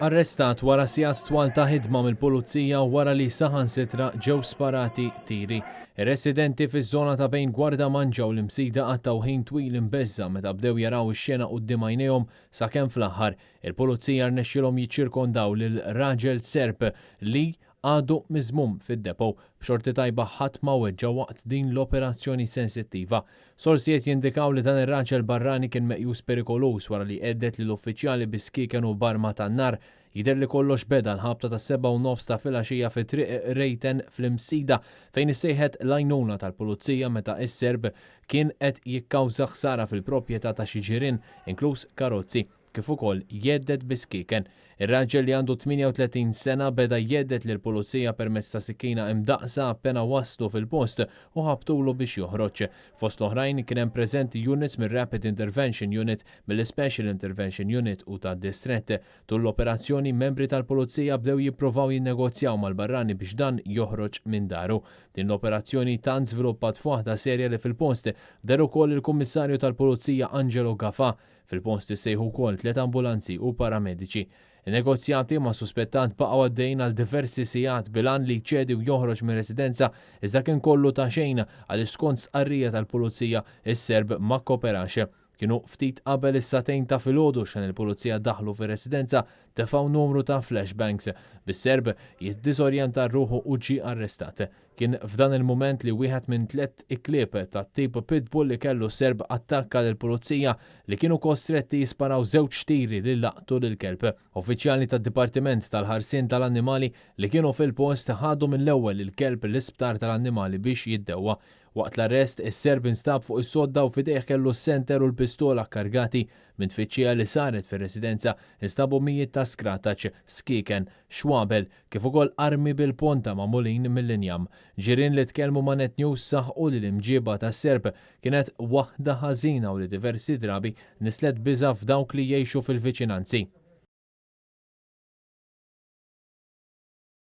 arrestat wara sigħat twal ta' ħidma mill-Pulizija wara li saħansitra ġew sparati tiri. Ir-residenti fiż-żona ta' bejn Gwardamanġa u l-Imsida qattgħu ħin twil imbeżża' meta bdew jaraw ix-xena quddiem għajnejhom sakemm fl-aħħar, il-Pulizija rnexxielhom jiċċirkondaw lil raġel Serb li għadu miżmum fid-depot. B'xorti tajba ħadd ma weġġa' waqt din l-operazzjoni sensittiva. Sorsi qed jindikaw li dan ir-raġel barrani kien meqjus perikoluż wara li hedded lil uffiċjali bi skieken u b'arma tan-nar. Jidher li kollox beda l-ħabta tas-sebgħa u nofs ta' filgħaxija fi Triq Rejten fl-Imsida fejn issejħet l-għajnuna tal-Pulizija meta s-Serb kien qed jikkawża ħsara fil-proprjetà ta' xi ġirien, inkluż karozzi. kif ukoll jhedded bi skieken. Ir-raġel li għandu 38 sena beda jhedded lill-Pulizija permezz ta' sikkina imdaqqsa appena waslu fil-post u ħabtulu biex joħroġ. Fost l-oħrajn kien hemm preżenti units mir-Rapid Intervention Unit, mill-Ispecial Intervention Unit u tad-Distrett. Tul l-operazzjoni, membri tal-Pulizija bdew jippruvaw jinnegozjaw mal-barrani biex dan joħroġ minn daru. Din l-operazzjoni tant żviluppat f'waħda serja li fil-post deher ukoll il-Kummissarju tal-Pulizija Angelo Gafà. Fil-post issejħu wkoll tliet ambulanzi u paramediċi. In-negozjati mas-suspettat baqgħu għaddejjin għal diversi sigħat bil-għan li jċedi u joħroġ mir-residenza iżda kien kollu ta' xejn għaliex skont stqarrija tal-Pulizija s-Serb ma kkoperax. Kienu ftit qabel is-sagħtejn ta' filgħodu x'ħin il-Pulizija daħlu fir-residenza tefgħu numru ta' flashbangs, bis-Serb jiddiżorjenta ruħu u ġie arrestat. Kien f'dan il-mument li wieħed minn tlett iklieb tat-tip pitbull li kellu s-Serb attakka lill-pulizija li kienu kostretti jisparaw żewġ tiri li laqtu lill-kelb. Uffiċjali tad-Dipartiment tal-Ħarsien tal-Annimali li kienu fil-post ħadu mill-ewwel lill-kelb l-isptar tal-annimali biex jiddewwa. Waqt l-arrest, is-Serb instab fuq is-sodda u f'idejh kellu s-senter u l-pistola kkargati. Minn tfittxija li saret fir-residenza, instabu mijiet ta' skrataċ, skieken, xwabel, kif ukoll armi bil-ponta magħmulin mill-injam. Ġirien li tkellmu ma' Net News saħqu li l-imġieba tas-Serb kienet waħda ħażina u li diversi drabi nisslet biża' f'dawk li jgħixu fil-viċinanzi.